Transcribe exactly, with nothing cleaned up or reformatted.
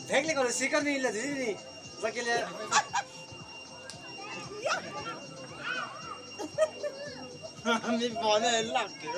Dhek le kau le sika ni le di ni. Zaki le. Mi ba ne lak ke.